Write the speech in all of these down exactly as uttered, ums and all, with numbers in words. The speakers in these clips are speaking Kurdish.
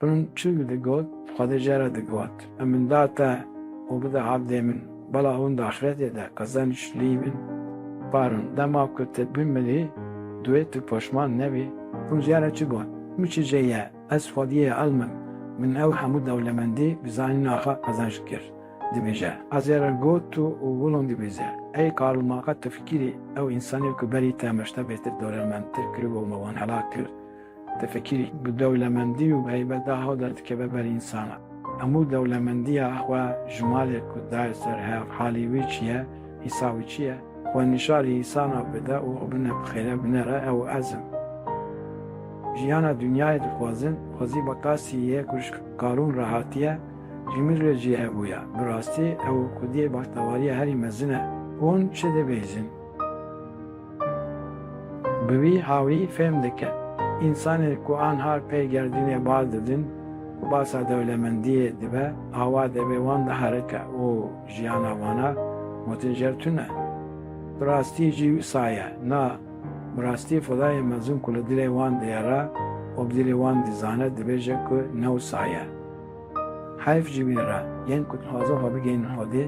Hûn çi digot? Xwedê jê re digot, Min da te û bide abdê min, bela hûn di axretê de qezenç lî min. Parûn, dema ku tu bimirî, duê tu poşman nebî. Hûn jê re çi got? Min çi jê ye? Ez Xwediyê ilm im. Min ew hemû dewlemendî bi zanîna xwe qezenç kir. Dibêje, Ez ê re got û, û wilon dibêje, Ey Karl, ma qet tu fikirî ew însanê ku berî te meşte bêtir dewlemendtir kiribû me wan helak kir? Te fikirî bi dewlemendî û bi heybeta xwe de dikeve ber însana. Hemû dewlemendiya xwe ji malê ku daye ser hev, halî wî çi ye, hîsa wî çi ye? Xwe nîşanî însana bide û bine bi xêre binere ew ez im. Jiyana dinyayê dixwazin, xwezî bekasî yê ku ji Karûn re hatiye, ji min re jî hebûya. Bi rastî ew xwediyê bextewariya herî mezin e. Hûn çi dibêjin? Bi wî hawî fêm dike. Însanê ku anha pê gerdînê bal didin, ku basa dewlemendiyê dibe, awa devê wan diherike û jiyana wana gotin jer tune. Bi rastî jî wisa ye. Na, bi rastî Xwedayê mezin ku li dilê wan digere û bi dilê wan dizane, dibêje ku ne wisa ye. Heyf ji wî re, yên ku dixwazin xwe bigihînin Xwedê,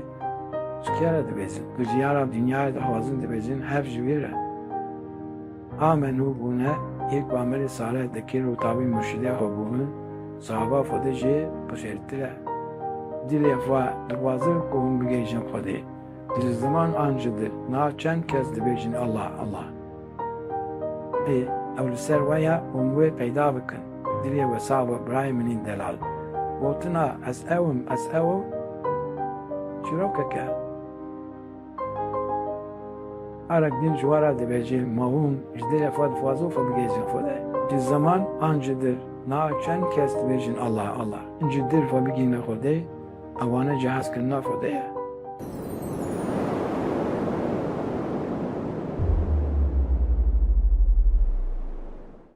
ji kê re dibêjin? Ku jiyana dinyayê dixwazin dibêjin, heyf ji wî re. Amenû bûne, yê ku emelê salih dikin û tabî murşidê xwe bûne, sewaba Xwedê jê bi xêrtir e. Dilê xwe dixwaze ku hûn bigihîjin Xwedê. Ji ziman an ji dil, niha çend kes dibêjin Allah, Allah. Ê, ew li ser we ye, hûn wê peyda bikin. Dilê we sax be birayê min ên delal. Gotina ez ew im, ez ew im, çîrokek e. Carek din ji we re dibêjin, ma hûn ji dilê xwe dixwazin xwe bigihîjin Xwedê? Ji ziman an ji dil, niha çend kes dibêjin Allah, Allah. Ji dil xwe bigihîne Xwedê, ewane jî hezkirina Xwedê ye.